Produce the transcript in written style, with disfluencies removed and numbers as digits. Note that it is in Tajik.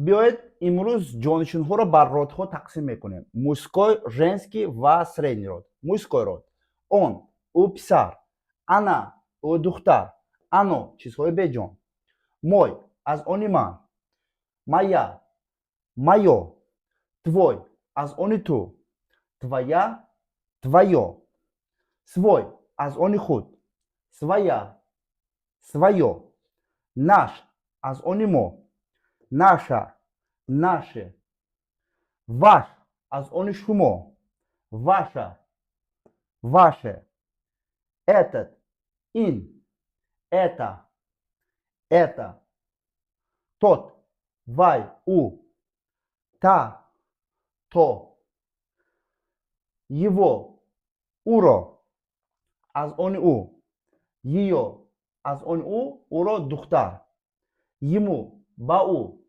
Биёед, имрӯз ҷонишинҳоро бар родҳо тақсим мекунем: мужской, женский ва средний род. Мужской род: он, ӯ писар, она, ӯ духтар, оно, чизҳои беҷон, мой, аз они ман, моя, моё, твой, аз они ту, твоя, твоё, свой, аз они худ, своя, своё, наш, аз они мо, наша, наше, ваш, аз они шумо, ваша, ваше, этот, ин, эта, это, тот, вай, ӯ, та, то, его, ӯро, аз они ӯ, её, аз они ӯ, ӯро, духтар, ему, ба ӯ.